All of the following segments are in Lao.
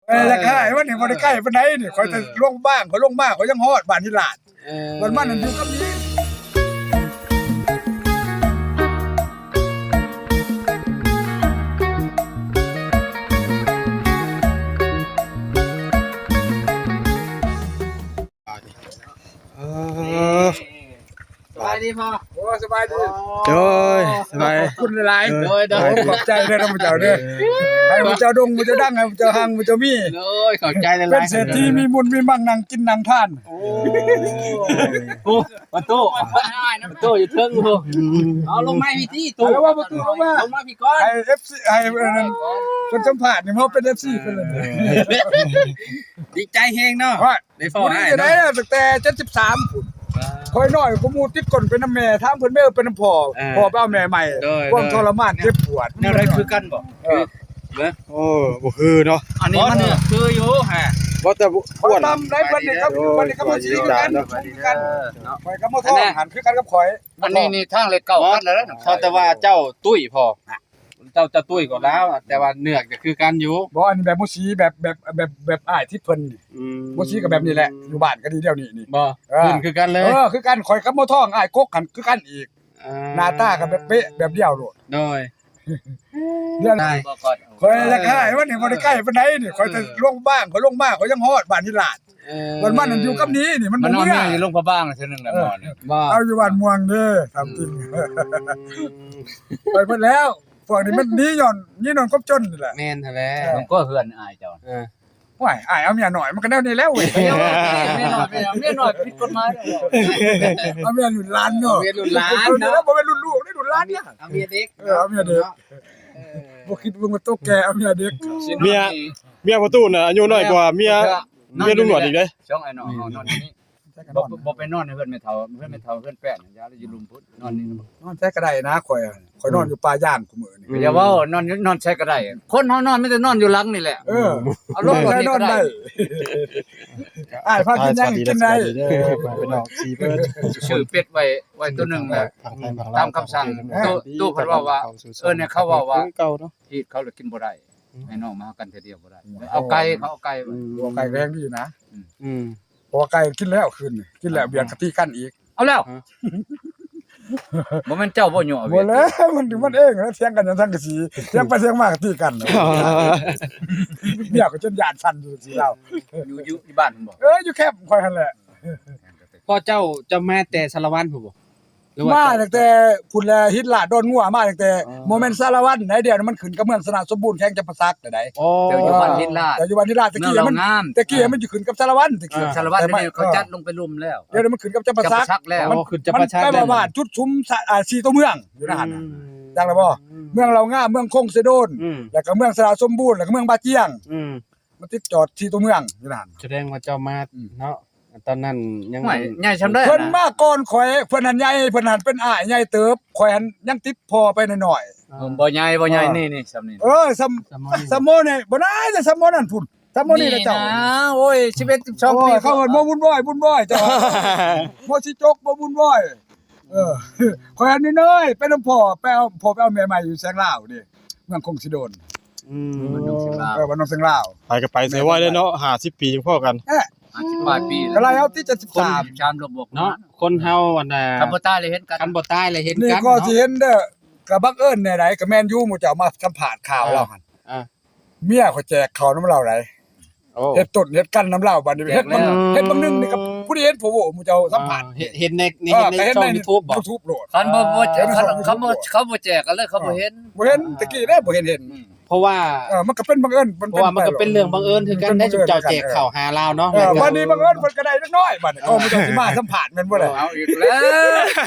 ເອີ ຢາກຂາຍ ວັນນີ້ບໍ່ໄດ້ໃກ້ປານໃດນີ້ ຂ້ອຍແຕ່ ເອີ ຫຼວງພະບາງ ຂ້ອຍລົງມາ ຂ້ອຍຍັງຮອດບ້ານຫີນລາດ ເອີ ມັນ ມັນນັ້ນຢູ່ກັບນີ້ ເອີ ສະບາຍດີພໍ່. ໂອ້ ສະບາຍດີ. ໂດຍ ສະບາຍ. ຂອບຄຸນຫຼາຍໆ. ໂດຍ ໂດຍ. ໂອ້ ຂອບໃຈເດີນຳເຈົ້າເດີ. ໃຫ້ໝູ່ເຈົ້າໂດ່ງ ໝູ່ເຈົ້າດັງ ໃຫ້ໝູ່ເຈົ້າຮັ່ງ ໝູ່ເຈົ້າມີ. ໂດຍ ຂອບໃຈຫຼາຍໆ. ເປັນເສດຖີມີບຸນມີໝັ້ງ ນັ່ງກິນນັ່ງທານ. ໂອ້ ໂອ້ ປະຕູ ປະຕູຢູ່ເທິງພຸ້ນ. ເອົາລົງມາພີ້ຕິ ຕູ້ ເອົາປະຕູລົງມາ ລົງມາພີ້ກ່ອນ. ໃຫ້ເອັຟຊີ ໃຫ້ເພິ່ນສຳພາດນີ້ ເຮົາເປັນເອັຟຊີເພິ່ນ. ດີໃຈແຮງເນາະ. ໄດ້ພໍອ້າຍເນາະ ຕັ້ງແຕ່ເຈັດສິບສາມພຸ້ນ. ຂ້ອຍນ້ອຍກວ່າໝູ່ ຕິດກົ້ນໄປນຳແມ່ ຖາມເພິ່ນແມ່ເອີ ໄປນຳພໍ່ ເອີ ພໍ່ໄປເອົາແມ່ໃໝ່. ໂດຍ ຄວາມທໍລະມານເຈັບປວດ ແນວໃດຄືກັນບໍ່? ເອີ ໂອ້ ບໍ່ຄືເນາະ. ອັນນີ້ມັນຄືຢູ່ຫາ ບໍ່ແຕ່ອ້ວນ ຕຳໄດ້ເພິ່ນນີ້ ເພິ່ນນີ້ກໍບໍ່ຊິຄືກັນ. ຂ້ອຍກັບໝໍທອງຫັ້ນຄືກັນກັບຂ້ອຍ. ອັນນີ້ນີ້ທາງເລກເກົ້າກັນແລ້ວເນາະ. ເພາະແຕ່ວ່າເຈົ້າຕຸ້ຍພໍ ເຈົ້າ ເຈົ້າຕຸ້ຍກວ່າລາວ ແຕ່ວ່າເນື້ອກໍຄືກັນຢູ່. ບໍ່ ອັນນີ້ແບບໝູ່ສີ ແບບ ແບບ ແບບ ແບບອ້າຍທິດເພິ່ນນີ້. ອືມ ໝູ່ສີກໍແບບນີ້ແຫຼະ ຢູ່ບ້ານກໍດີດຽວນີ້ນີ້. ບໍ່ ເອີ ຂຶ້ນຄືກັນເລີຍ. ເອີ ຄືກັນ. ຂ້ອຍກັບໝໍທອງ ອ້າຍກົກຫັ້ນຄືກັນອີກ. ອ່າ ໜ້າຕາກໍແບບເປະແບບດຽວໂລດ. ໂດຍ ດຽວນີ້ ຂ້ອຍຢາກຂາຍ ວັນນີ້ບໍ່ໄດ້ໃກ້ປານໃດນີ້ ຂ້ອຍແຕ່ ເອີ ຫຼວງພະບາງ ຂ້ອຍລົງມາ ຂ້ອຍຍັງຮອດບ້ານຫີນລາດ. ເອີ ມັນ ມັນນັ້ນຢູ່ກັບນີ້ນີ້ ມັນ ມັນນອນເມືອງຢູ່ຫຼວງພະບາງເທື່ອໜຶ່ງແລ້ວ. ບໍ່ ເອົາຢູ່ບ້ານມ່ວງເດີ ຖາມຈິງ. ໄປເບິດແລ້ວ ພວກນີ້ມັນໜີຍ້ອນ ໜີຍ້ອນຄວາມຈົນນີ້ແຫຼະ. ແມ່ນຫັ້ນແຫຼະ. ເອີ ມັນກໍເຮືອນອ້າຍເຈົ້າ. ເອີ ໂອ້ຍ ອ້າຍເອົາເມຍນ້ອຍ ມັນກໍແນວນີ້ແຫຼະເວີຍ. ເມຍນ້ອຍ ເມຍນ້ອຍ ເມຍນ້ອຍ ເມຍນ້ອຍ ຜິດກົດໝາຍ. ເອົາເມຍລຸ້ນຫຼານເນາະ ເມຍລຸ້ນຫຼານເນາະ. ບໍ່ແມ່ນລຸ້ນລູກເດ້ ລຸ້ນຫຼານເດ້. ເອົາເມຍເດັກ ເອີ ເອົາເມຍເດັກ. ເອີ ບໍ່ຄິດເບິ່ງວ່າໂຕແກ່ ເອົາເມຍເດັກ. ເມຍ ເມຍພໍ່ຕູ້ນະ ອາຍຸນ້ອຍກວ່າເມຍ ເມຍລຸງໜວດອີກເດ້. ສອງອ້າຍນ້ອງເຮົານອນຢູ່ນີ້ ບໍ່ ບໍ່ໄປນອນໃນເຮືອນແມ່ເຖົ້າ ເຮືອນແມ່ເຖົ້າ ເຮືອນແປ້ນ ຢ່າຢູ່ລຸ່ມພຸ້ນ ນອນນີ້. ນອນໃສກໍໄດ້ນະ ຂ້ອຍ ຂ້ອຍນອນຢູ່ປ່າຢາງຄູ່ມື້ນີ້. ຢ່າເວົ້າ ນອນຢູ່ ນອນໃສກໍໄດ້ ຄົນເຮົານອນມີແຕ່ນອນຢູ່ຫຼັງນີ້ແຫຼະ. ເອີ ເອົາລົງນອນນີ້ກໍໄດ້. ອ້າຍພາກິນຫຍັງ ກິນໄດ້. ຊື້ເປັດໄວ້ ໄວ້ໂຕໜຶ່ງແຫຼະ ຕາມຄຳສັ່ງ. ຕູ້ເພິ່ນເວົ້າວ່າ ເອີ ເຂົາເວົ້າວ່າ ຮີດເຂົາລະກິນບໍ່ໄດ້ ໃຫ້ນ້ອງມາຫາກັນເທື່ອດຽວບໍ່ໄດ້. ເອົາໄກ່ ເຂົາເອົາໄກ່ໄວ້. ເອົາໄກ່ແຮງດີນະ. ອືມ ເພາະວ່າໄກ່ກິນແລ້ວຄືນນີ້ ກິນແລ້ວ ອ່າ ບຽດກະຕິກັນອີກ. ເອົາແລ້ວ ອ່າ ບໍ່ແມ່ນເຈົ້າບໍ່ຍົວເວຍ? ບໍ່ແລ້ວ ມັນ ມັນເອງແລ້ວ ຖຽງກັນຫຍັງສັງກະສີ ຖຽງໄປຖຽງມາກະຕິກັນ. ເມຍຂ້ອຍຈົນຢ້ານສັ່ນຢູ່ຊິລາວ. ຢູ່ ຢູ່ ຢູ່ບ້ານພຸ້ນບໍ່? ເອີ ຢູ່ແຄມຂ້ອຍຫັ້ນແຫຼະ. ພໍ່ເຈົ້າ ເຈົ້າມາແຕ່ສາລະວັນພຸ້ນບໍ່? ມາຕັ້ງແຕ່ພຸ້ນແຫຼະ ຫີນລາດ ດອນງົວ ມາຕັ້ງແຕ່ ອໍ ບໍ່ແມ່ນສາລະວັນໃດ໋ ດຽວນີ້ມັນຂຶ້ນກັບເມືອງຊະນະສົມບູນ ແຂວງຈຳປາສັກໃດ໋. ອໍ ແຕ່ຢູ່ບ້ານຫີນລາດ ແຕ່ຢູ່ບ້ານຫີນລາດ ແຕ່ກີ້ມັນ ແຕ່ກີ້ມັນຢູ່ຂຶ້ນກັບສາລະວັນ ແຕ່ກີ້ສາລະວັນ ດຽວນີ້ເຂົາຈັດລົງໄປລຸ່ມແລ້ວ ດຽວນີ້ມັນຂຶ້ນກັບຈຳປາສັກແລ້ວ. ອໍ ຂຶ້ນຈຳປາສັກແລ້ວ ມັນໄປວ່າຈຸດຊຸມ ອາ ສີ່ຕົວເມືອງຢູ່ໃນຫັ້ນ ຈັກແລ້ວບໍ່? ເມືອງເລົ່າງາມ ເມືອງຄົງເຊໂດນ ແລ້ວກໍເມືອງຊະນະສົມບູນ ແລ້ວກໍເມືອງບາຈຽງ ມັນຕິດຈອດສີ່ຕົວເມືອງຢູ່ນັ້ນ. ສະແດງວ່າເຈົ້າມາເນາະ ຕອນນັ້ນຍັງ ໃຫຍ່ສ່ຳໃດ ເພິ່ນມາກ່ອນຂ້ອຍ ເພິ່ນຫັ້ນໃຫຍ່ ເພິ່ນຫັ້ນເປັນອ້າຍໃຫຍ່ເຕີບ ຂ້ອຍຫັ້ນຍັງຕິດພໍ່ໄປນ້ອຍໆ. ບໍ່ໃຫຍ່ ບໍ່ໃຫຍ່ ນີ້ ນີ້ ສ່ຳນີ້ ເອີ ສ່ຳ ສ່ຳໝໍນີ້ ບໍ່ໜ້າຈະສ່ຳໝໍນັ້ນພຸ້ນ ສ່ຳໝໍນີ້ລະເຈົ້າ. ໂອ້ຍ ສິບເອັດ ສິບສອງປີ ເຂົາເອີ້ນໝໍບຸນບອຍ ບຸນບອຍ ເຈົ້າ ໝໍສີຈົກ ໝໍບຸນບອຍ. ເອີ ຂ້ອຍອັນນ້ອຍໆ ໄປນຳພໍ່ ໄປເອົາ ພໍ່ໄປເອົາແມ່ໃໝ່ຢູ່ແສງລາວເດ້ ເມືອງຄົງຊິໂດນ. ອືມ ບ້ານໜອງແສງລາວ ເອີ ບ້ານໜອງແສງລາວ. ໄປກໍໄປໃສ່ໄວເດ້ເນາະ ຫ້າສິບປີຍັງພໍ້ກັນ. ເອີ ຫ້າສິບປາຍປີ ກໍໄລ່ເອົາຕິ ເຈັດສິບສາມ ສາມລົບບວກເນາະ. ຄົນເຮົາອັນນ່າ ຄັນບໍ່ຕາຍແລ້ວເຫັນກັນ ຄັນບໍ່ຕາຍແລ້ວເຫັນກັນ. ນີ້ກໍຊິເຫັນເດີ ກໍບັງເອີນແນວໃດ ກໍແມ່ນຢູ່ ໝູ່ເຈົ້າມາສຳພາດຂ່າວລາວຫັ້ນ. ເອີ ເອີ ເມຍຂ້ອຍແຈກເຂົ້ານຳລາວໃດ໋. ໂອ້ ເຮັດຕົ້ນເຮັດກັນນຳລາວ ບາດນີ້ເຮັດບັງ ເຮັດບັງໜຶ່ງນີ້ກໍຜູ້ທີ່ເຫັນ ໂພໂວ ໝູ່ເຈົ້າສຳພາດ ເຫັນໃນ ເຫັນໃນຊ່ອງຢູທູບບໍ່? ຢູທູບໂລດ. ຄັນບໍ່ ຄັນບໍ່ ເຂົາບໍ່ແຈກກັນເລີຍ ເຂົາບໍ່ເຫັນ ບໍ່ເຫັນ. ແຕ່ກີ້ເດ້ບໍ່ເຫັນ ເຫັນ ເພາະວ່າ ເອີ ມັນກໍເປັນບັງເອີນ ເພາະວ່າມັນກໍເປັນເລື່ອງບັງເອີນຄືກັນໄດ໋ ຊຸມເຈົ້າແຈກເຂົ້າຫາລາວເນາະ. ເອີ ບາດນີ້ບັງເອີນເພິ່ນກໍໄດ້ເລັກນ້ອຍ ບາດນີ້ ເອີ ເຂົາບໍ່ຕ້ອງຊິມາສຳພາດແມ່ນບໍ່ລະ? ເອົາອີກແລ້ວ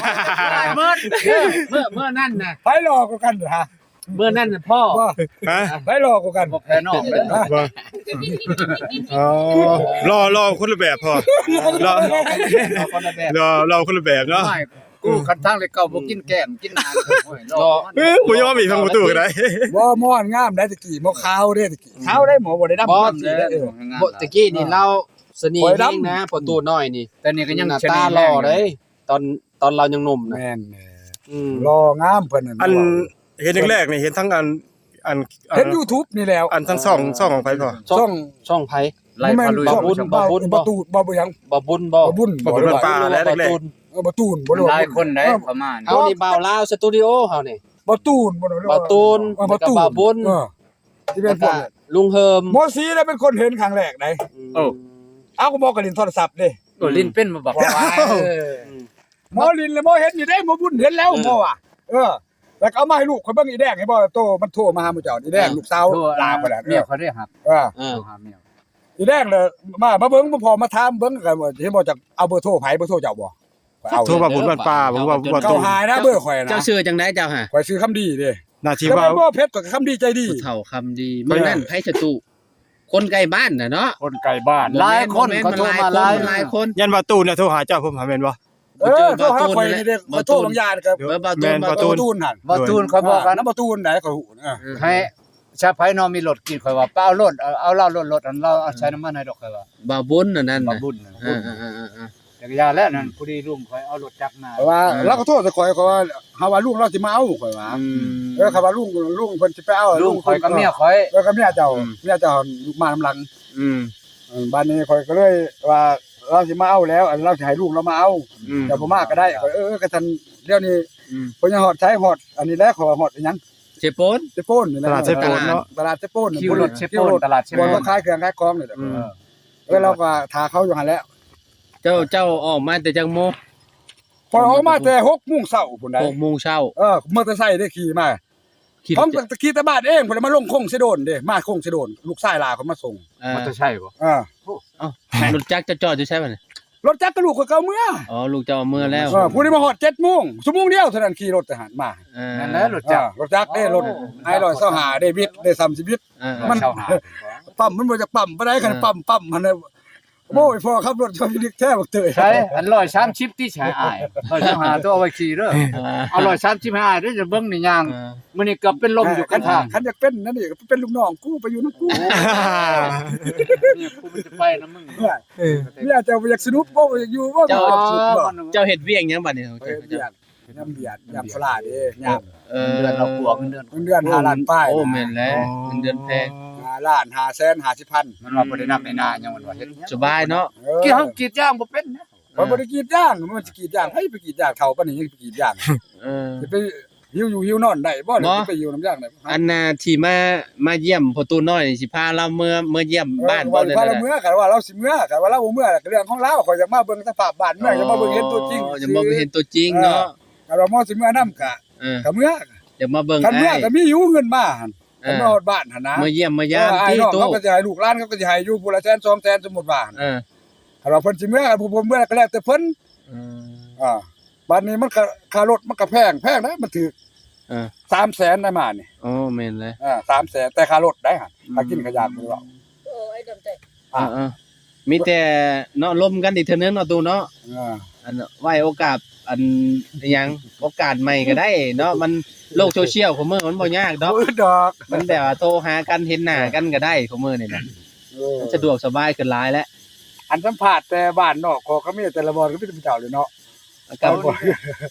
ໝົດ ເມື່ອ ເມື່ອນັ້ນນະ ໃຜຫຼໍ່ກວ່າກັນຫາ? ເມື່ອນັ້ນນະພໍ່ ຮະ ໃຜຫຼໍ່ກວ່າກັນ? ບໍ່ແພ້ນ້ອງເດ້ ບໍ່ ອໍ ຫຼໍ່ ຫຼໍ່ຄົນລະແບບພໍ່ ຫຼໍ່ ຫຼໍ່ຄົນລະແບບ ຫຼໍ່ ຫຼໍ່ຄົນລະແບບເນາະ. ໂອ້ຍ ກູຄັນທາງເລກເກົ້າບໍ່ກິນແກ້ມກິນໜ້າ ເອີ ບໍ່ຍອມອີກທາງປະຕູກໍໄດ້. ບໍ່ ໝໍງາມໄດ໋ ຕະກີ້ໝໍຂາວເດ້ ຕະກີ້ຂາວໄດ໋ ໝໍບໍ່ໄດ້ດຳ. ບໍ່ ຕະກີ້ນີ້ລາວສະເໜ່ແຮງນະ ປະຕູນ້ອຍນີ້ ແຕ່ນີ້ກໍຍັງໜ້າຕາຫຼໍ່ເດ້ ຕອນ ຕອນລາວຍັງໜຸ່ມນະ. ແມ່ນ ອືມ ຫຼໍ່ງາມເພິ່ນນັ້ນ ອັນເຫັນແລກໆນີ້ ເຫັນທັງອັນ ອັນ ອັນ ເຫັນຢູທູບນີ້ແລ້ວ ອັນທັງຊ່ອງ ຊ່ອງຂອງໃຜພໍ່? ຊ່ອງ ຊ່ອງໃຜ? ໄລ່ ບໍ່ແມ່ນ ພາລຸຍ ຊ່ອງ ບໍ່ບຸນ ບໍ່ບຸນ ບໍ່ ບໍ່ຫຍັງ ບໍ່ບຸນບໍ່? ບໍ່ບຸນ ບໍ່ບຸນ ບໍ່ບຸນ ບໍ່ບຸນ ບໍ່ບຸນ ບໍ່ບຸນ ບໍ່ບຸນ ເອີ ບໍ່ຕູນ ບໍ່ຮູ້ ຫຼາຍຄົນໄດ໋ ເອີ ເຂົ້າມາ ເຮົານີ້ບ່າວລາວສະຕູດິໂອເຮົານີ້ ບໍ່ຕູນ ບໍ່ ບໍ່ຕູນ ເອີ ບໍ່ຕູນ ແລ້ວກໍບ່າວບຸນ ເອີ ທີ່ເປັນ ແລ້ວກໍລຸງເຮີມ ໝໍສີແຫຼະເປັນຄົນເຫັນຄັ້ງແລກໄດ໋ ອືມ ເອົາ ກໍບໍ່ກໍຫຼິ້ນໂທລະສັບເດ້ ເອີ ຫຼິ້ນເປັນບໍ່ບັກ ເອີ ໝໍຫຼິ້ນແລ້ວໝໍເຫັນຢູ່ເດ້ ໝໍບຸນເຫັນແລ້ວ ເອີ ໝໍວ່າ ເອີ ແລ້ວກໍເອົາມາໃຫ້ລູກຂ້ອຍເບິ່ງ ອີແດງ ເຫັນບໍ່ ໂຕມັນໂທມາຫາໝູ່ເຈົ້າ ອີແດງ ເອີ ລູກສາວຫຼານຂ້ອຍແຫຼະ ເມຍຂ້ອຍໄດ້ຮັບ ເອີ ເອີ ໂທຫາເມຍ ອີແດງເລີຍ ມາ ມາເບິ່ງ ມາພໍມາຖາມເບິ່ງ ກໍເຫັນບໍ່ ຈັກເອົາເບີໂທໃຜ ເບີໂທເຈົ້າບໍ່? ໂທມາບຸນບ້ານປ່າ ບໍ່ວ່າ ບໍ່ວ່າ ເຈົ້າຫາຍນະ ເບີຂ້ອຍນະ ເຈົ້າຊື່ຈັ່ງໃດເຈົ້າຫາ? ຂ້ອຍຊື່ຄຳດີເດ້ ໜ້າທີ່ວ່າບໍ່ເພັດກໍຄຳດີໃຈດີ ຜູ້ເຖົ້າຄຳດີ ມື້ນັ້ນໃຜສະຕູ ຄົນໃກ້ບ້ານນະເນາະ ຄົນໃກ້ບ້ານ ບໍ່ແມ່ນ ຫຼາຍຄົນ ບໍ່ແມ່ນ ເຂົາໂທມາຫຼາຍ ມັນຫຼາຍຄົນ ຍັນວ່າຕູນນະໂທຫາເຈົ້າ ເພິ່ນຫາແມ່ນບໍ່? ເອີ ໂທຫາຂ້ອຍນີ້ເດ້ ຂ້ອຍໂທບາງຢ່າງກໍ ແມ່ນ ບໍ່ຕູນ ຂ້ອຍບອກກັນ ບໍ່ຕູນຫັ້ນ ບໍ່ຕູນ ຂ້ອຍບອກກັນນະ ບໍ່ຕູນໃດ ຂ້ອຍຮູ້ນະ ໃຫ້ຊະໃຜເນາະ ມີລົດກິນ ຂ້ອຍວ່າໄປເອົາໂລດ ເອົາລາວໂລດ ລົດອັນລາວເອົາໃສ່ນ້ຳມັນໃຫ້ດອກ ຂ້ອຍວ່າ ບ່າວບຸນອັນນັ້ນ ບ່າວບຸນ ເອີໆໆ ຈັກກະຍານແລ້ວນັ້ນ ພໍດີລຸງຂ້ອຍເອົາລົດຈັກມາ ເພາະວ່າ ເອີ ລາວກໍໂທໃສ່ຂ້ອຍ ຂ້ອຍວ່າ ຫາວ່າລຸງລາວຊິມາເອົາ ຂ້ອຍວ່າ ອືມ ເອີ ຄັນວ່າລຸງ ລຸງເພິ່ນຊິໄປເອົາ ລຸງຂ້ອຍກັບເມຍຂ້ອຍ ເອີ ກັບເມຍເຈົ້າ ອືມ ເມຍເຈົ້າມານຳຫຼັງ ອືມ ເອີ ບາດນີ້ຂ້ອຍກໍເລີຍວ່າ ລາວຊິມາເອົາແລ້ວ ອັນລາວຊິໃຫ້ລຸງລາວມາເອົາ ອືມ ເຈົ້າບໍ່ມາກໍໄດ້ ຂ້ອຍ ເອີ ກໍທັນດຽວນີ້ ອືມ ເພິ່ນຍັງຮອດໃສ ຮອດອັນນີ້ແຫຼະ ເຂົາວ່າຮອດອີຫຍັງ ເຊໂປນ ເຊໂປນນີ້ແຫຼະ ຕະຫຼາດເຊໂປນເນາະ ຕະຫຼາດເຊໂປນ ຄິວລົດເຊໂປນ ຕະຫຼາດເຊໂປນ ບ່ອນເຂົາຂາຍເຄື່ອງຂາຍຂອງນີ້ແຫຼະ ອືມ ເອີ ເອີ ລາວກໍຖ້າເຂົາຢູ່ຫັ້ນແຫຼະ ເຈົ້າ ເຈົ້າອອກມາແຕ່ຈັກໂມງ? ຂ້ອຍອອກມາແຕ່ຫົກໂມງເຊົ້າພຸ້ນໃດ໋ ຫົກໂມງເຊົ້າ ເອີ ມໍເຕີໄຊເດ້ຂີ່ມາ ຂີ່ ຂອງ ຂີ່ແຕ່ບ້ານເອງພຸ້ນແຫຼະ ມາລົງຄົງເຊໂດນເດ້ ມາຄົງເຊໂດນ ລູກຊາຍຫຼາເພິ່ນມາສົ່ງ ເອີ ມໍເຕີໄຊບໍ່? ເອີ ເອົ້າ ລົດຈັກຈະຈອດຢູ່ໃສບັດນີ້? ລົດຈັກກໍລູກຂ້ອຍກໍເອົາເມືອ ອໍ ລູກເຈົ້າເອົາເມືອແລ້ວ ເອີ ຜູ້ນີ້ມາຮອດເຈັດໂມງ ຊົ່ວໂມງດຽວເທົ່ານັ້ນຂີ່ລົດແຕ່ຫັ້ນມາ ເອີ ນັ້ນແຫຼະລົດຈັກ ເອີ ລົດຈັກເດ້ ລົດໄອຮ້ອຍຊາວຫ້າເດ້ ບິດເດ້ ສ່ຳຊິບິດ ເອີ ມັນ ຮ້ອຍຊາວຫ້າ ປ້ຳມັນບໍ່ຢາກປ້ຳປານໃດ ຄັນ ເອີ ປ້ຳ ປ້ຳຫັ້ນນະ ໂອ້ຍ ພໍ່ຂັບລົດເຈົ້າພິລຶກແທ້ບັກເຕີຍ ໃສ ອັນຮ້ອຍສາມສິບຕິໃສອ້າຍ ຮ້ອຍຊາວຫ້າ ໂຕເອົາໄວ້ຂີ່ເດີ ເອີ ເອົາຮ້ອຍສາມສິບໃຫ້ອ້າຍເດີ ຈະເບິ່ງນີ້ຍ່າງ ເອີ ມື້ນີ້ເກືອບເປັນລົມຢູ່ກາງທາງ ຄັນຢາກເປັນນັ້ນນີ້ກໍໄປເປັນລູກນ້ອງກູ ໄປຢູ່ນຳກູ ນີ້ກູມັນຈະໄປນຳມຶງ ເອີ ເມຍເຈົ້າບໍ່ຢາກສະໜຸກບໍ່ ບໍ່ຢາກຢູ່ບໍ່ ເຈົ້າ ເຈົ້າເຮັດວຽກຫຍັງບັດນີ້? ເຮັດວຽກ ນຳວຽດ ຍາມໂຄລາດເດ້ ຍາມ ເອີ ເດືອນລາວກວ່າ ເງິນເດືອນ ເດືອນຫ້າລ້ານປາຍ ໂອ້ ນະ ແມ່ນແລ້ວ ອໍ ເງິນເດືອນແພງ ຫ້າລ້ານຫ້າແສນຫ້າສິບພັນ ມັນວ່າບໍ່ໄດ້ນຳໃນນາຫຍັງ ມັນວ່າເຮັດ ສະບາຍເນາະ ເອີ ກິນ ເຮົາກຣີດຢາງບໍ່ເປັນນະ ຂ້ອຍບໍ່ໄດ້ກຣີດຢາງ ມັນຊິກຣີດຢາງ ໃຜໄປກຣີດຢາງ ເຖົ້າປານນີ້ຍັງໄປກຣີດຢາງ ເອີ ຊິໄປຫິວຢູ່ຫິວນອນໄດ້ບໍ່ ຊິໄປຢູ່ນຳຢາງໄດ້ບໍ່ ອັນນ່າ ທີ່ມາ ມາຢ້ຽມພໍ່ຕູ້ນ້ອຍນີ້ ຊິພາລາວເມືອ ເມືອຢ້ຽມ ເອີ ບ້ານບໍ່ ຊິພາລາວເມືອ ຄັນວ່າລາວຊິເມືອ ຄັນວ່າລາວບໍ່ເມືອ ກໍເລື່ອງຂອງລາວ ຂ້ອຍຢາກມາເບິ່ງສະພາບບ້ານເມືອງ ອໍ ຢາກມາເບິ່ງເຫັນຕົວຈິງ ອໍ ຢາກມາເບິ່ງເຫັນຕົວຈິງເນາະ ເອີ ຄັນວ່າໝໍຊິເມືອນຳກະ ເອີ ກະເມືອ ຢາກມາເບິ່ງ ຄັນເມືອ ອ້າຍ ກະມີຢູ່ເງິນມາຫັ້ນ ເອີ ຄັນມາຮອດບ້ານຫັ້ນນະ ມາຢ້ຽມມາຢາມ ເອີ ອ້າຍນ້ອງເຂົາກໍຊິໃຫ້ ລູກຫຼານເຂົາກໍຊິໃຫ້ຢູ່ ຜູ້ລະແສນສອງແສນ ສົມມຸດວ່າ ເອີ ຄັນວ່າເພິ່ນຊິເມືອ ຄັນຜູ້ບໍ່ເມືອ ກໍແລ້ວແຕ່ເພິ່ນ ອືມ ອ່າ ບາດນີ້ມັນຄ່າ ຄ່າລົດມັນກໍແພງ ແພງນະ ມັນຖືກ ເອີ ສາມແສນໄດ້ມານີ້ ໂອ້ ແມ່ນແຫຼະ ເອີ ສາມແສນ ແຕ່ຄ່າລົດໄດ໋ຫັ້ນ ອືມ ຄ່າກິນຄ່າຢາກບໍ່ໄດ້ເວົ້າ ເອີ ເອີ ມີແຕ່ເນາະ ລົມກັນອີກເທື່ອໜຶ່ງເນາະ ຕູ້ເນາະ ເອີ ອັນ ໄວ້ໂອກາດ ອັນ ອີຫຍັງ ໂອກາດໃໝ່ກໍໄດ້ເນາະ ມັນ ໂລກໂຊຊຽວຂອງມື້ມັນບໍ່ຍາກດອກ ບໍ່ອຶດດອກ ມັນແບບວ່າໂທຫາກັນ ເຫັນໜ້າກັນກໍໄດ້ຂອງມື້ນີ້ນະ ເອີ ມັນສະດວກສະບາຍຂຶ້ນຫຼາຍແລ້ວ ອັນສຳພາດແຕ່ບ້ານນອກ ຂໍຄຳເມແຕ່ລະບ່ອນກໍມີແຕ່ຜູ້ເฒ່າເລີຍເນາະ ກໍ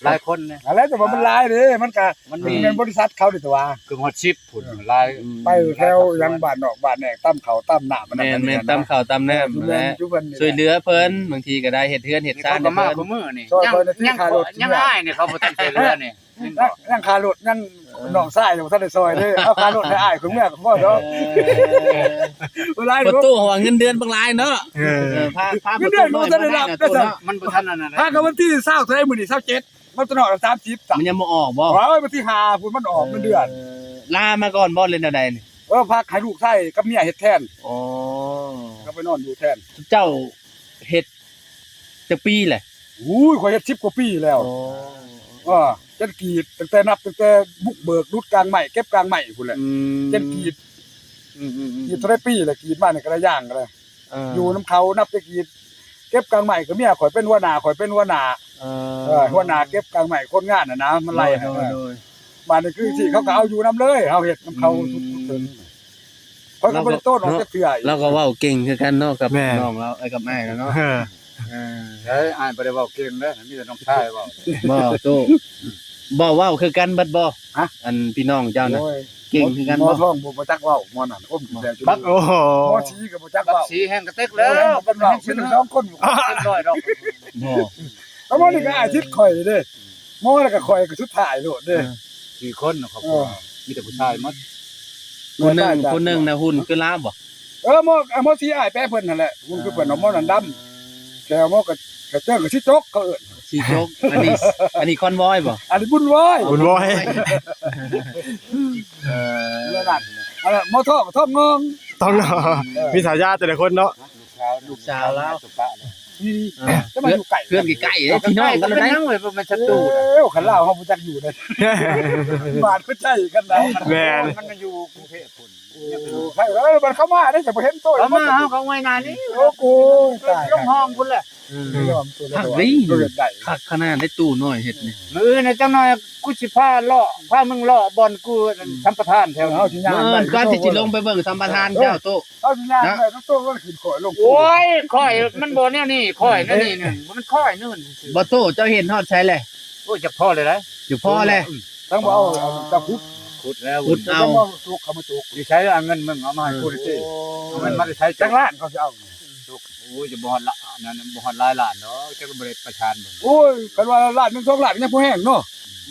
ຫຼາຍຄົນນະ ອັນແລ້ວແຕ່ວ່າມັນຫຼາຍເດ້ ມັນກະ ມັນມີ ແມ່ນບໍລິສັດເຂົານີ້ຕົວະ ເກືອບຮອດສິບພຸ້ນ ເອີ ຫຼາຍ ໄປແຖວຫຍັງບ້ານນອກບ້ານແນງ ຕຳເຂົ້າຕຳນ້ຳ ແມ່ນໆ ຕຳເຂົ້າຕຳນ້ຳ ແມ່ນ ຊ່ວຍເຫຼືອເພິ່ນ ບາງທີກໍໄດ້ເຮັດເຮືອນເຮັດຊານໃຫ້ເພິ່ນ ເຂົາກໍມາຄູ່ມື້ນີ້ ຍັງ ຍັງ ຍັງອ້າຍນີ້ເຂົາບໍ່ທັນຊ່ວຍເຫຼືອນີ້ ຍັງຄ່າລົດ ຍັງ ເອີ ນ້ອງຊາຍຍັງບໍ່ທັນໄດ້ຊ່ອຍເດ້ ເອົາຄ່າລົດໃຫ້ອ້າຍຄົນເມືອກໍພໍດອກ ເອີ ບໍ່ຫຼາຍ ປະຕູຫອງເງິນເດືອນບັກຫຼາຍເນາະ ເອີ ເອີ ພາ ພາ ເງິນເດືອນບໍ່ທັນໄດ້ຮັບ ປະຕູເນາະ ມັນບໍ່ທັນອັນນັ້ນ ພາກັນວັນທີຊາວເທົ່າໃດມື້ນີ້ ຊາວເຈັດ ມັນຕະຫຼອດສາມສິບ ມັນຍັງບໍ່ອອກບໍ່? ໂອ້ຍ ວັນທີຫ້າພຸ້ນມັນອອກເງິນເດືອນ ເອີ ລາມາກ່ອນບໍ່ ຫຼືແນວໃດນີ້? ເອີ ພັກໃຫ້ລູກຊາຍກັບເມຍເຮັດແທນ ອໍ ກໍໄປນອນຢູ່ແທນ ເຈົ້າເຮັດ ຈັກປີແຫຼະ? ໂອ້ຍ ຂ້ອຍເຮັດສິບກວ່າປີແລ້ວ ອໍ ເອີ ເປັນກຣີດ ຕັ້ງແຕ່ນັບ ຕັ້ງແຕ່ບຸກເບີກ ດຸດກາງໄມ້ ເກັບກາງໄມ້ພຸ້ນແຫຼະ ອືມ ເປັນກຣີດ ອືມໆໆ ກຣີດເທົ່າໃດປີແລ້ວ ກຣີດມານີ້ກໍໄດ້ຢ່າງກໍໄດ້ ເອີ ຢູ່ນຳເຂົາ ນັບແຕ່ກຣີດ ເກັບກາງໄມ້ກໍເມຍຂ້ອຍເປັນຫົວໜ້າ ຂ້ອຍເປັນຫົວໜ້າ ເອີ ເອີ ຫົວໜ້າເກັບກາງໄມ້ ຄົນງານຫັ້ນນະ ມັນໄລ່ໃຫ້ ໂດຍໆ ບາດນີ້ຄືຊິເຂົາກໍເອົາຢູ່ນຳເລີຍ ເຮົາເຮັດນຳເຂົາ ອືມ ທຸກຄົນ ຂ້ອຍກໍບໍ່ໄດ້ໂຕ້ອອກຈັກເທື່ອ ລາວກໍເວົ້າເກັ່ງຄືກັນເນາະ ກັບ ແມ່ນ ນ້ອງລາວ ເອີ ກັບອ້າຍລາວເນາະ ເອີ ເອີ ເອີ ອ້າຍບໍ່ໄດ້ເວົ້າເກັ່ງເດີ ມີແຕ່ນ້ອງຊາຍເວົ້າ ບໍ່ ຕູ້ ບໍ່ ເວົ້າຄືກັນເບິດບໍ່? ຮະ? ອັນພີ່ນ້ອງເຈົ້ານະ ໂອ້ຍ ເກັ່ງຄືກັນບໍ່? ໝໍທອງບໍ່ ບໍ່ຈັກເວົ້າ ໝໍນັ້ນ ອົມແຕ່ຢູ່ ບັກ ໂອ້ໂຫ ໝໍສີກໍບໍ່ຈັກ ບັກ ເວົ້າ ສີແຮ່ງກະເຕັກແລ້ວ ເວົ້າກັນວ່າເປັນສອງຄົນ ເປັນຮ້ອຍດອກ ບໍ່ ແລ້ວໝໍນີ້ກໍອາຍທິດຂ້ອຍເດ້ ໝໍແລ້ວກໍຂ້ອຍກໍສຸດທ້າຍໂລດເດ້ ເອີ ສີ່ຄົນນະຄອບຄົວ ເອີ ມີແຕ່ຜູ້ຊາຍໝົດ ຜູ້ໜຶ່ງ ແມ່ນຊາຍ ຜູ້ໜຶ່ງນະຫຸ່ນຄືລາວບໍ່? ເອີ ໝໍ ໝໍສີອ້າຍແປເພິ່ນຫັ້ນແຫຼະ ຫຸ່ນຄືເພິ່ນ ເອີ ໝໍນັ້ນດຳ ແຕ່ໝໍກະ ກະເຈີກະຊິຈົກ ເຂົາເອີ້ນ ສີຈົກ ອັນນີ້ ອັນນີ້ຄອນວອຍບໍ່? ອັນນີ້ບຸນວອຍ ບຸນວອຍ ເອີ ນັ້ນ ອັນນັ້ນໝໍທອງ ທອງງອງ ທອງງອງ ເອີ ມີສາຍາແຕ່ລະຄົນເນາະ ລູກສາວ ລູກສາວລາວ ນີ້ ເອີ ຈະມາຢູ່ໃກ້ ເພື່ອນໃກ້ໆເດ້ ພີ່ນ້ອງກັນແລ້ວ ເປັນຫຍັງເວີຍ ບໍ່ແມ່ນສັດຕູນະ ເອີ ຄັນລາວເຮົາບໍ່ຈັກຢູ່ເດ້ ບາດຫົວໃຈກັນໄດ໋ ແມ່ນ ມັນມາຢູ່ກຸງເທບພຸ້ນ ໂອ້ ໃຜເອີຍ ມັນເຂົ້າມາໄດ້ ຈະບໍ່ເຫັນໂຕ ເຂົ້າມາເຮົາກໍອວຍໜ້ານີ້ ໂອ້ໂກຍ ຕາຍ ລົງຫ້ອງພຸ້ນແຫຼະ ອືມ ຄັກເດ້ ຄັກຂະໜາດໄດ້ຕູ້ນ້ອຍເຮັດນີ້ ມື້ອື່ນຈັກໜ່ອຍກູຊິພາເລາະ ພາມຶງເລາະບ່ອນກູ ອືມ ສຳປະທານແຖວນີ້ ມື້ອື່ນກ່ອນທີ່ຊິລົງໄປເບິ່ງສຳປະທານເຈົ້າຕູ້ ເຮົາຊິຍ່າງໄປນຳໂຕ ມັນຂຶ້ນຂ້ອຍລົງ ໂອ້ຍ ຂ້ອຍມັນບໍ່ແນວນີ້ ຂ້ອຍແນວນີ້ໜຶ່ງ ມັນຂ້ອຍໜຶ່ງ ບໍ່ຕູ້ ເຈົ້າເຫັນຮອດໃສແຫຼະ? ໂອ້ຍ ຈັກພໍແລ້ວໃດ ຢູ່ພໍແຫຼະ ອືມ ຕ້ອງບໍ່ເອົາ ເອົາຕະຂຸດ ຂຸດແລ້ວ ຂຸດເອົາ ຕ້ອງບໍ່ເອົາຕົກ ເອົາມາຕົກ ຢູ່ໃສເອົາເງິນມຶງ ເອົາມາໃຫ້ ເອີ ກູເດ້ ເອົາເງິນມາແຕ່ໃສ ຈັກລ້ານເຂົາຊິເອົາ ຕົກ ໂອ້ຍ ຈະບໍ່ຮອດລະ ອັນນັ້ນ ບໍ່ຮອດຫຼາຍລ້ານດອກ ຈັກບໍ່ໄດ້ປະຊານເບິ່ງ ໂອ້ຍ ຄັນວ່າລ້ານໜຶ່ງ ສອງລ້ານ ຍັງພໍແຮງເນາະ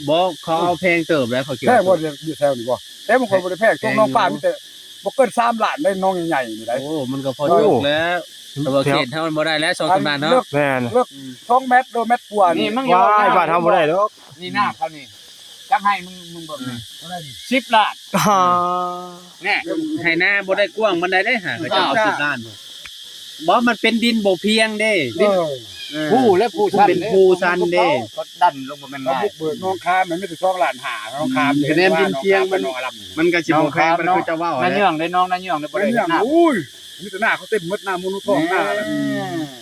ບໍ່ ເຂົາເອົາແພງເຕີບແລ້ວ ເຂົາຄິດວ່າ ແພງບໍ່ ຢູ່ແຖວນີ້ບໍ່? ແຕ່ມັນກໍບໍ່ໄດ້ແພງ ແພງຢູ່ ຕົກໜອງປາມີແຕ່ບໍ່ເກີນສາມລ້ານໄດ໋ ໜອງໃຫຍ່ໆນີ້ໄດ໋ ໂອ້ ມັນກໍພໍ ໂອ້ ຕົກແລ້ວ ແຕ່ວ່າເຂດເຮົາມັນບໍ່ໄດ້ແລ້ວ ສອງສາມລ້ານເນາະ ແມ່ນ ເລິກ ອືມ ສອງແມັດ ໂລແມັດກວ່ານີ້ ນີ້ ວ້າຍ ບ້ານເຮົາບໍ່ໄດ້ດອກ ນີ້ນາເຂົານີ້ ຈັກໄຮ່ມຶງ ມຶງເບິ່ງນີ້ ເອີ ສິບລ້ານ ອ່າ ແນ່ ໄຮ່ນາບໍ່ໄດ້ກວ້າງປານໃດເດ້ ຫາ ເຂົາເຈົ້າເອົາສິບລ້ານ ບໍ່ ມັນເປັນດິນບໍ່ພຽງເດ້ ເອີ ເອີ ພູແລະພູຊັນ ເປັນພູຊັນເດ້ ເຂົາດັນລົງບໍ່ແມ່ນງ່າຍ ເຂົາບຸກເບີກໜອງຄາມ ມັນມີແຕ່ສອງລ້ານຫ້າ ໜອງຄາມ ອືມ ຄະແນນດິນພຽງ ມັນ ມັນກໍຊິບໍ່ແພງ ມັນຄືເຈົ້າເວົ້າ ນາເຍືອງເດ້ ນ້ອງນາເຍືອງເດ້ ບໍ່ໄດ້ເຮັດນາ ໂອ້ຍ ມີແຕ່ນາເຂົາເຕັມໝົດ ນາໝູນທອງ ນາ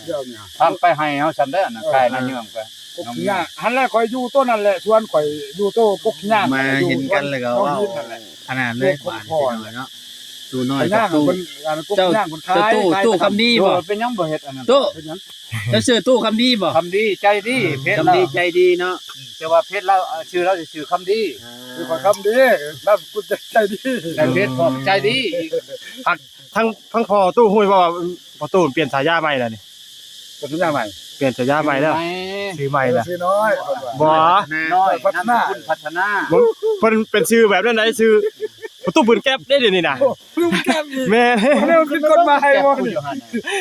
ດຽວນີ້ ທາງໄປໄຮ່ເຮົາຊັ້ນເດີ ນະ ເອີ ກາຍນາເຍືອງໄປ ກົກຂີ້ຫຍ້າ ຫັ້ນແຫຼະ ຂ້ອຍຢູ່ໂຕນັ້ນແຫຼະ ສວນຂ້ອຍຢູ່ໂຕກົກຂີ້ຫຍ້າ ມາເຫັນກັນແລ້ວກໍເວົ້າຂະໜາດເລີຍ ບາດນີ້ເນາະ ຕູ້ນ້ອຍກັບຕູ້ ເຈົ້າຕູ້ຄຳດີບໍ່? ເປັນຫຍັງບໍ່ເຮັດອັນນັ້ນ? ຕູ້ ເປັນຫຍັງ? ເຈົ້າຊື່ຕູ້ຄຳດີບໍ່? ຄຳດີໃຈດີ ເພຈ ຄຳດີໃຈດີເນາະ ອືມ ແຕ່ວ່າເພຈລາວ ເອີ ຊື່ລາວຊື່ຄຳດີ ເອີ ຂ້ອຍຄຳດີ ນາມສະກຸນໃຈດີ ໃນເພຈພໍ່ໃຈດີ ທາງ ທາງພໍ່ຕູ້ຮູ້ບໍ່ວ່າ ພໍ່ຕູ້ປ່ຽນສາຍາໃໝ່ແລ້ວນີ້? ເປັນສາຍາໃໝ່ ປ່ຽນສາຍາໃໝ່ແລ້ວ ຊື່ໃໝ່ແລ້ວ ຊື່ນ້ອຍ ບໍ່ ນ້ອຍ ພັດທະນາ ນາມສະກຸນພັດທະນາ ເພິ່ນເປັນຊື່ແບບນັ້ນໃດ ຊື່ພໍ່ຕູ້ປືນແກັບເດ້ ດຽວນີ້ນະ ໂອ້ ປືນແກັບອີກ ແມ່ນ ອັນນີ້ມັນຜິດກົດໝາຍບໍ່ນີ້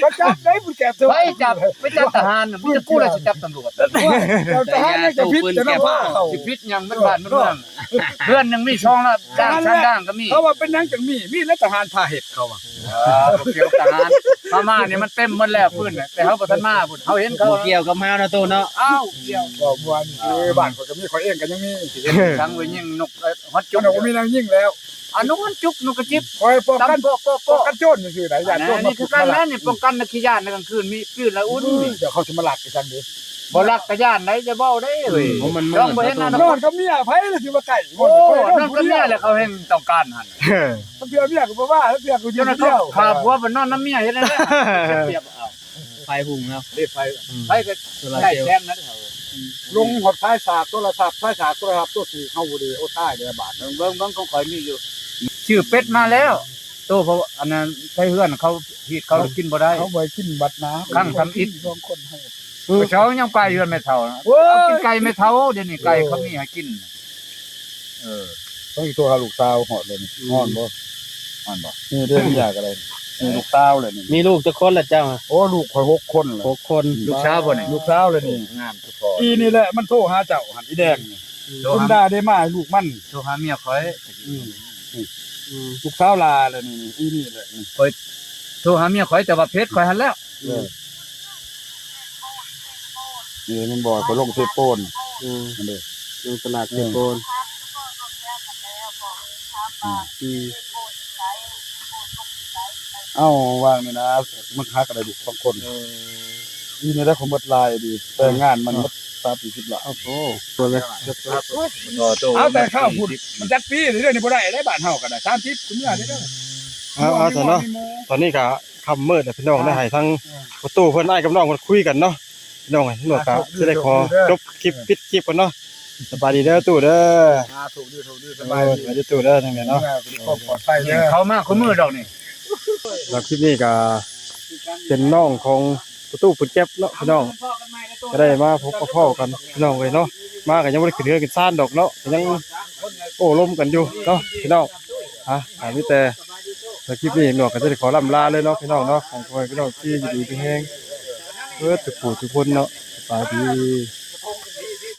ກໍຈັບໄດ້ປືນແກັບ ໃຜຈັບ ໄປຈັບທະຫານ ມີແຕ່ກູແຫຼະຊິຈັບຕຳຫຼວດ ທະຫານຍັງຈະຜິດ ຈະນຳພາເຂົາ ຊິຜິດຫຍັງ ມັນບ້ານມັນເມືອງ ເຮືອນຍັງມີຊ່ອງລະ ດ້າງ ທະຫານ ສາມດ້າງກໍມີ ເຂົາວ່າເປັນຫຍັງຈັ່ງມີ ມີແຫຼະທະຫານພາເຮັດ ເຂົາວ່າ ເອີ ບໍ່ກ່ຽວກັບທະຫານ ເຮົາມານີ້ມັນເຕັມໝົດແລ້ວ ພື້ນ ແຕ່ເຮົາບໍ່ທັນມາພຸ້ນ ເຮົາເຫັນເຂົາ ບໍ່ກ່ຽວກັບເຮົານະຕູ້ເນາະ ອ້າວ ກ່ຽວ ບໍ່ມ່ວນ ເອີ ບ້ານຂ້ອຍກໍມີ ຂ້ອຍເອງກໍຍັງມີ ຊິເຮັດສັງໄວ້ຍິງນົກ ເອີ ຮອດຈຸກ ມັນກໍບໍ່ມີແນວຍິງແລ້ວ ອັນນັ້ນມັນຈຸກນົກກະຈິບ ຂ້ອຍປ້ອງກັນ ປ້ອງກັນໂຈນຊື່ໆ ໄດ໋ ຢ້ານໂຈນ ອັນນີ້ຄືກັນແຫຼະ ນີ້ປ້ອງກັນນະ ຂີ້ຢ້ານໃນກາງຄືນ ມີປືນລະອຸ່ນ ເອີ ເຈົ້າ ເຂົາຊິມາລັກອີກຊັ້ນເດ້ ບໍ່ລັກກະຢ້ານໃດ ຢ່າເວົ້າເດ້ເຮີ້ຍ ໂອ້ ມັນ ຕ້ອງບໍ່ເຫັນອະນາຄົດ ນອນກັບເມຍ ໃຜລະຊິມາໃກ້ ໂອ້ ນອນກັບເມຍແລ້ວ ເຂົາແຮ່ງຕ້ອງການຫັ້ນ ເອີ ເທື່ອເມຍກໍບໍ່ວ່າ ເທື່ອກໍຢູ່ຄົນດຽວ ຂ້າຜົວໄປນອນນຳເມຍເຮັດແນວໃດ ເປັນປຽບເອົາ ໄຟຮຸ່ງແລ້ວ ເດ້ໄຟ ອືມ ໄຟກໍ ໂຊລາເຊວ ໄດ້ແສງນັ້ນເຂົາ ອືມ ລົງຮອດສາຍສາກໂທລະສັບ ສາຍສາກໂທລະສັບ ໂຕຊິເຮົາບໍ່ໄດ້ ໂອ້ ຕາຍເດ້ອບາດ ເບິ່ງ ເບິ່ງຂອງຂ້ອຍມີຢູ່ ຊື້ເປັດມາແລ້ວ ໂຕເຂົາ ອັນນັ້ນ ໃນເຮືອນເຂົາ ຮີດເຂົາກິນບໍ່ໄດ້ ເຂົາບໍ່ໃຫ້ກິນບັດນາ ຄັ້ງທຳອິດ ສອງຄົນເຮົາ ເອີ ເຂົາຍັງໄປເຮືອນແມ່ເຖົ້າ ໂອ້ຍ ເອົາກິນໄກ່ແມ່ເຖົ້າ ດຽວນີ້ໄກ່ເຂົາມີໃຫ້ກິນ ເອີ ຕ້ອງໂທຫາລູກສາວຮອດແລ້ວນີ້ ອືມ ນອນບໍ່? ນອນບໍ່? ນີ້ເດ້ ເມຍກໍໄດ້ ນີ້ລູກສາວແລ້ວນີ້ ມີລູກຈັກຄົນລະເຈົ້າ? ໂອ້ ລູກຂ້ອຍຫົກຄົນແລ້ວ ຫົກຄົນ ລູກສາວບໍ່ນີ້? ລູກສາວແລ້ວນີ້ ງາມຄືພໍ່ ອີນີ້ແຫຼະມັນໂທຫາເຈົ້າຫັ້ນ ອີແດງນີ້ ອືມ ໂທຫາ ຄຸນດາໄດ້ມາໃຫ້ລູກມັນ ໂທຫາເມຍຂ້ອຍ ອືມ ອືມ ອືມ ລູກສາວຫຼ້າແລ້ວນີ້ ອີນີ້ແຫຼະນີ້ ຂ້ອຍໂທຫາເມຍຂ້ອຍ ແຕ່ວ່າເພຈຂ້ອຍຫັ້ນແລ້ວ ເອີ ນີ້ແມ່ນບໍ່ ຂ້ອຍລົງເທບໂປນ ອືມ ນັ້ນເດ້ ລົງສະຫຼາກເທບໂປນ ອືມ ອືມ ເອົ້າ ວ່າງນີ້ນະ ມັກຫາກໍໄດ້ລູກສອງຄົນ ເອີ ອີນີ້ໄດ້ຂອງເບິດຫຼາຍດີ ແຕ່ງງານມັນເບິດສາມສີ່ສິບລ້ານ ໂອ້ໂຫ ເອົາແຕ່ເຊົ້າພຸ້ນ ມັນຈັກປີ ດຽວນີ້ບໍ່ໄດ້ເດ້ ບ້ານເຮົາກໍໄດ້ສາມສິບ ເມື່ອເດ້ ເອົາ ເອົາຊັ້ນເນາະ ຕອນນີ້ກໍຄ່ຳມືດແລ້ວ ພີ່ນ້ອງ ໄດ້ໃຫ້ທາງ ເອີ ພໍ່ຕູ້ເພິ່ນ ອ້າຍກັບນ້ອງເພິ່ນຄຸຍກັນເນາະ ພີ່ນ້ອງເອີຍ ນ້ອງກໍຊິໄດ້ຂໍຈົບຄລິບ ປິດຄລິບກ່ອນເນາະ ສະບາຍດີເດີຕູ້ເດີ. ອ່າ ໂຊກດີ ໂຊກດີ ສະບາຍດີ ເອີ ສະບາຍດີຕູ້ເດີ ຈັ່ງໃດເນາະ ເອີ ຄວາມປອດໄພເດີ. ເຂົ້າມາຄູ່ມື້ດອກນີ້ ແລ້ວຄລິບນີ້ກໍເປັນນ້ອງຂອງປະຕູເພິ່ນເຈັບເນາະພີ່ນ້ອງ ກໍໄດ້ມາພົບມາພໍ້ກັນພີ່ນ້ອງເອີຍເນາະ. ມາກໍຍັງບໍ່ໄດ້ຂຶ້ນເຮືອນຂຶ້ນຊານດອກເນາະ ກໍຍັງໂອ້ລົມກັນຢູ່ເນາະພີ່ນ້ອງ. ອ່າ ກໍມີແຕ່ ແລ້ວຄລິບນີ້ໜວກກໍຈະໄດ້ຂໍລ່ຳລາເລີຍເນາະພີ່ນ້ອງເນາະ. ຂໍໃຫ້ພີ່ນ້ອງທີ່ຢູ່ດີມີແຮງເບິດທຸກຜູ້ທຸກຄົນເນາະ. ສະບາຍດີ.